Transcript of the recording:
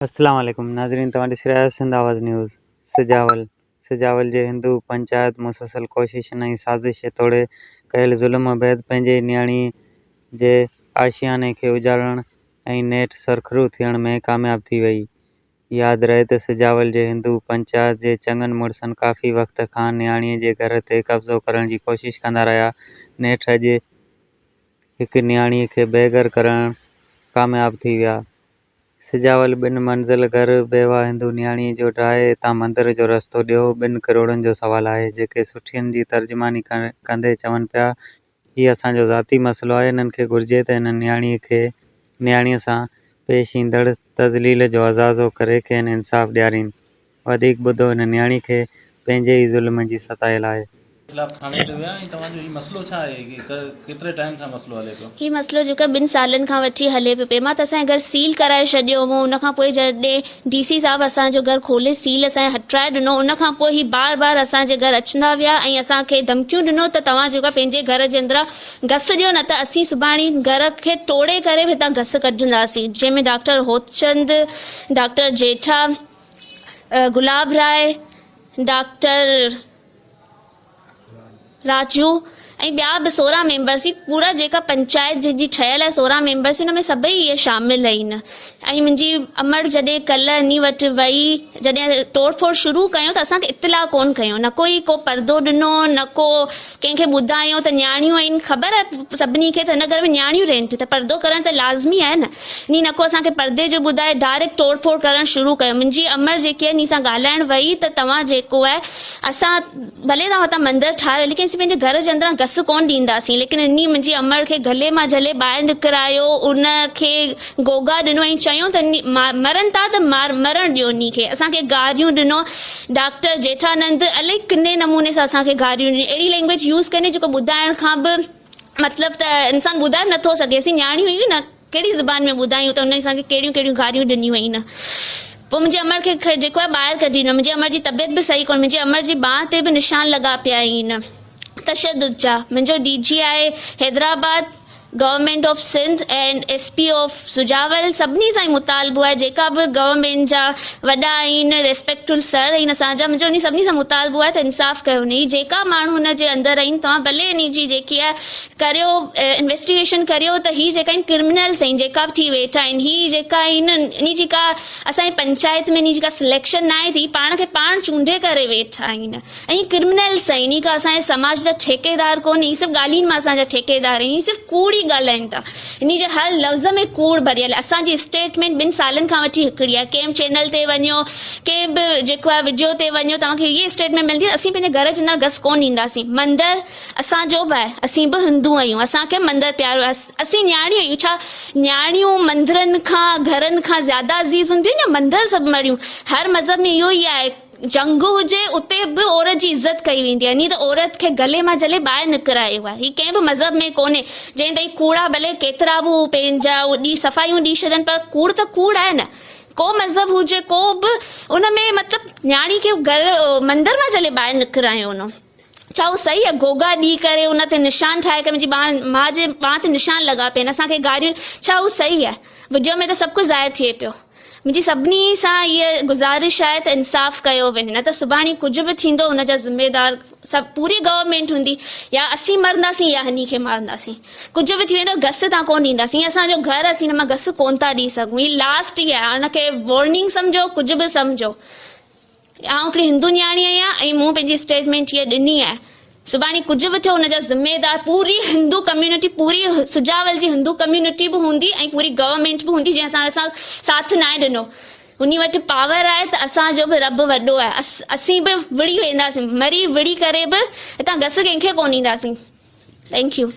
اسلام عليڪم ناظرين توهان ڏسي رهيا آهيو سنڌ آواز نيوز سجاول سجاول جي هندو پنچائت مسلسل ڪوششن ۽ سازش توڙي ڪيل ظلم بعد پنهنجي نياڻي جي آشياني کي اجاڙڻ ۽ نيٺ سرخرو ٿيڻ ۾ ڪامياب ٿي وئي ياد رهي ته سجاول جي هندو پنچائت جي چڱن مڙسن ڪافي وقت کان نياڻي جي گهر تي قبضو ڪرڻ جي ڪوشش ڪندا رهيا نيٺ اڄ هڪ نياڻي کي بي گهر ڪرڻ ڪامياب ٿي ويا. سجاول ٻن منزل گهر بيواهه هندو نياڻيء جو ڊاهي اتان مندر جو رستو ڏيو ٻن ڪروڙن جو سوال آهي جيڪي سٺين جي ترجماني ڪندي چون پيا هي اسان جو ذاتي مسئلو آهي انهن کي گهرجي ته هن نياڻيء کي نياڻيء سان پيش ايندڙ تذليل جو ازازو ڪري کين انصاف ڏيارين وڌيڪ ٻڌو هن نياڻي کي پنهنجي ئي ظلم جي ستايل آهي. خلاف ٿاڻي تي ويا ۽ توهان جو هي مسئلو ڇا آهي ڪيتري ٽائيم کان مسئلو هلي پيو؟ هي مسئلو جيڪو ٻن سالن کان وٺي هلي پيو پهريان ته اسان جو گهر سيل ڪرائي ڇڏيو هو ان کان پوء جڏهن ڊي سي صاحب اسان جو گهر کولي سيل اسان جي هٽرائي ڏنو ان کان پوء هي بار بار اسان جي گهر اچندا ويا ۽ اسان کي ڌمڪيون ڏنو ته توهان جيڪو پنهنجي گهر جي اندران گس ڏيو نه ته اسين سڀاڻي گهر کي ٽوڙي ڪري به هتان گس ڪڍنداسين جنهن ۾ ڊاڪٽر هوتچند ڊاڪٽر جيٺا گلاب راء ڊاڪٽر راجو ۽ ٻيا به 16 ميمبرس هي پورا جيڪا پنچائت جنهن جي ٺهيل آهي 16 ميمبرس ان ۾ سڀئي اهي شامل آهن ۽ منهنجي امڙ جڏهن ڪلهه انهي وٽ وئي جڏهن ٽوڙ ڦوڙ شروع ڪيو ته اسان کي اطلاع ڪون ڪيو نه ڪو ئي ڪو پردو ڏنو نه ڪو ڪنهن کي ٻڌايو ته نياڻيون آهن خبر آهي سڀني کي ته هن گهر ۾ نياڻيون رهن ٿيون ته پردو ڪرڻ ته لازمي آهي نه ني نڪو اسان کي پردي جو ٻڌائي ڊائريڪٽ ٽوڙ ڦوڙ ڪرڻ شروع ڪيو منهنجي امڙ جيڪي آهي ني سان ڳالهائڻ وئي ته توهان جيڪو آهي اسان ڀلي توهان هتان مندر ٺاهرايو ليڪن اسين پنهنجي گهر جي اندران گس ڪون ڏينداسين ليڪن انهي منهنجي امڙ کي گلي مان جهلي ٻاهر نڪرايو ان کي گوگا ڏنو ۽ چيو ته مرن ٿا ته مرڻ ڏيو انهي کي اسان کي گاريون ڏنو ڊاڪٽر جيٺانند الائي ڪني نموني سان اسان کي گاريون ڏنيون اهڙي لينگويج يوز ڪني جيڪو ٻڌائڻ کان به مطلب ته انسان ٻڌائي به نٿو سگهي. اسين نياڻيون هيون نه، ڪهڙي زبان ۾ ٻڌايون ته هن اسان کي ڪهڙيون ڪهڙيون گاريون ڏنيون هئين نه. پوء منهنجي امڙ کي جيڪو آهي ٻاهر ڪڍي ڏنو. منهنجي امڙ جي طبيعت به صحيح ڪونه. منهنجي امڙ جي ٻانهن تي به نشان لڳا پيا آهن تشدد جا. منهنجو ڊي جي آهي Hyderabad, government of Sindh ۽ S P of Sujawal سڀني سان ئي مطالبو آهي جيڪا به گورنمينٽ جا وڏا آهن ريسپيڪٽفل سر آهن اسان جا منهنجو انهي سڀني سان مطالبو آهي ته انصاف ڪيو وڃي هي جيڪا ماڻهو ان جي اندر آهن توهان ڀلي انهي جي جيڪي آهي ڪريو انويسٽيگيشن ڪريو ته هي جيڪا آهن ڪرمنلس آهن جيڪا به ٿي ويٺا آهن هي جيڪا آهن انهي جي ڪا اسان جي پنچائت ۾ انهي جي ڪا سليڪشن ناهي ٿي پاڻ کي پاڻ چونڊي ڪري ويٺا آهن. ۽ ڪرمنلس آهن هي ڪا اسان جي سماج جا ٺيڪيدار ڪونهي هي صرف ڳالهين مان اسان جا ٺيڪيدار آهن هي صرف ڪوڙ ئي ڳالهائين ٿا انهي جي هر لفظ ۾ ڪوڙ ڀريل آهي اسان جي اسٽيٽمينٽ ٻن سالن کان وٺي هڪڙي آهي ڪنهن به چينل تي وڃو ڪنهن به جيڪو آهي وڊيو تي وڃو توهان کي هي اسٽيٽمينٽ ملندي اسين پنهنجي گهر جي اندر گس ڪون ڏينداسين مندر اسان جو به آهي اسين به هندو آهيون اسان کي مندر پيارو آهي اسين نياڻيون آهيون ڇا نياڻيون مندرن کان گهرن کان زياده عزيز هونديون يا مندر سڀ مڙيون هر مذهب ۾ اهو ئي آهي جنگ هجي اتي به عورت جي عزت ڪئي ويندي آهي ني ته عورت کي گلي مان جهلي ٻاهر نڪرايو آهي هي ڪنهن به مذهب ۾ ڪونهي جنهن تائين ڪوڙا ڀلي ڪيترا به هو پنهنجا هو ڏي صفايون ڏي ڇڏن پر ڪوڙ ته ڪوڙ آهي نه ڪو مذهب هجي ڪو به ان ۾ مطلب نياڻي کي گهر مندر مان جهلي ٻاهر نڪرايو نو ڇا هو صحيح آهي گوگا ڏي ڪري ان تي نشان ٺاهي ڪري منهنجي ٻانهن ماء جي ٻانهن تي نشان لڳا پيا آهن اسان کي گاريون ڇا هو صحيح آهي وڊيو ۾ ته سڀ ڪجهه ظاهر ٿئي پيو منهنجي سڀني سان هيء گذارش آهي ته انصاف ڪيو وڃي نه ته سڀاڻي ڪجهه به ٿيندو ان جا ذميدار سڀ پوري گورنمينٽ هوندي يا اسين مرنداسين يا هني کي مارنداسين ڪجهه به ٿي ويندو گس تان ڪونه ڏينداسين هي اسان جو گهر اسين هن مان گس ڪونه ٿا ڏئي سگهون هي لاسٽ ئي آهي هن کي وارننگ سمجهو ڪجهه به سمجهو. آئون هڪڙي هندو نياڻي آهيان ۽ مون پنهنجي اسٽيٽمينٽ هيء ڏني آهي. سڀاڻي ڪجهه به ٿيو ان جا ذميدار پوري هندو ڪميونٽي پوري سجاول جي هندو ڪميونٽي به هوندي ۽ پوري گورنمينٽ به هوندي جنهن اسان سان ساٿ ناهي ڏنو. انهي وٽ پاور آهي ته اسان جو به رب وڏو آهي. اسين به وڙهي وينداسين مري وڙهي ڪري به هتان گس ڪنهن کي ڪونه ڏينداسين. Thank you.